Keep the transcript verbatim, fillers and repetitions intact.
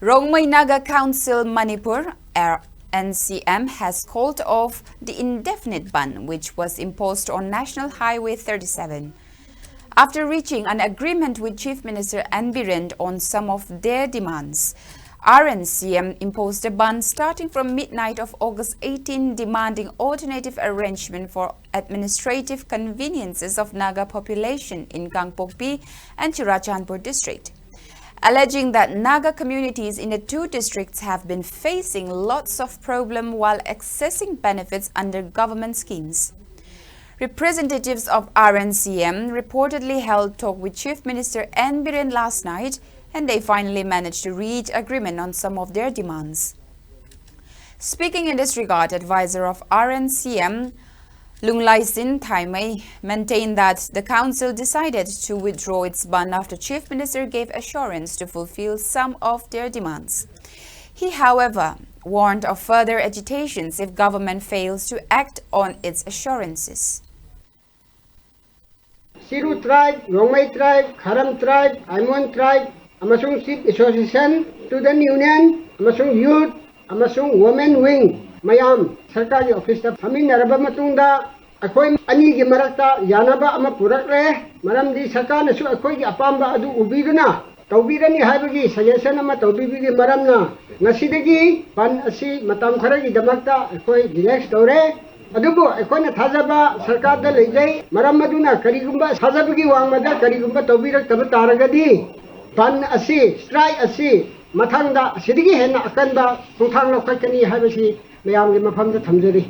Rongmei Naga Council Manipur, R N C M, has called off the indefinite ban which was imposed on National Highway thirty-seven. After reaching an agreement with Chief Minister N Biren on some of their demands, R N C M imposed a ban starting from midnight of August eighteen, demanding alternative arrangement for administrative conveniences of Naga population in Kangpokpi and Churachandpur district, alleging that Naga communities in the two districts have been facing lots of problem while accessing benefits under government schemes. Representatives of R N C M reportedly held talk with Chief Minister N Biren last night, and they finally managed to reach agreement on some of their demands. Speaking in this regard, advisor of R N C M, Lunglaisin Thaimei, maintained that the council decided to withdraw its ban after Chief Minister gave assurance to fulfill some of their demands. He, however, warned of further agitations if government fails to act on its assurances. Siru tribe, Rongmei tribe, Kharam tribe, Aimon tribe, ꯑꯃꯁꯨꯡ Chief Association, Student Union, ꯑꯃꯁꯨꯡ Youth, ꯑꯃꯁꯨꯡ Women Wing ꯃꯌꯥꯝ ꯁꯔꯀꯥꯔꯒꯤ ꯑꯣꯐꯤꯁꯇ ꯐꯝꯃꯤꯟꯅꯔꯕ ꯃꯇꯨꯡꯗ ꯑꯩꯈꯣꯏ ꯑꯅꯤꯒꯤ ꯃꯔꯛꯇ ꯌꯥꯅꯕ ꯑꯃ ꯄꯨꯔꯛꯂꯦ꯫ ꯃꯔꯝꯗꯤ ꯁꯔꯀꯥꯔꯅꯁꯨ ꯑꯩꯈꯣꯏꯒꯤ ꯑꯄꯥꯝꯕ ꯑꯗꯨ ꯎꯕꯤꯗꯨꯅ ꯇꯧꯕꯤꯔꯅꯤ ꯍꯥꯏꯕꯒꯤ suggestion ꯑꯃ ꯇꯧꯕꯤꯕꯒꯤ ꯃꯔꯝꯅ ꯉꯁꯤꯗꯒꯤ ꯕꯟ ꯑꯁꯤ ꯃꯇꯝ ꯈꯔꯒꯤꯗꯃꯛꯇ ꯑꯩꯈꯣꯏ relax ꯇꯧꯔꯦ꯫ ꯑꯗꯨꯕꯨ ꯑꯩꯈꯣꯏꯅ ꯊꯥꯖꯕ ꯁꯔꯀꯥꯔꯗ ꯂꯩꯖꯩ꯫ ꯃꯔꯝ ꯑꯗꯨꯅ ꯀꯔꯤꯒꯨꯝꯕ ꯊꯥꯖꯕꯒꯤ ꯋꯥꯡꯃꯗ ꯀꯔꯤꯒꯨꯝꯕ ꯇꯧꯕꯤꯔꯛꯇꯕ ꯇꯥꯔꯒꯗꯤ ꯕꯟ ꯑꯁꯤ, strike ꯑꯁꯤ ꯃꯊꯪꯗ ꯑꯁꯤꯗꯒꯤ ꯍꯦꯟꯅ ꯑꯀꯟꯕ ꯈꯣꯡꯊꯥꯡ ꯂꯧꯈꯠꯀꯅꯤ ꯍꯥꯏꯕꯁꯤ ꯃꯌꯥꯝꯒꯤ ꯃꯐꯝꯗ ꯊꯝꯖꯔꯤ꯫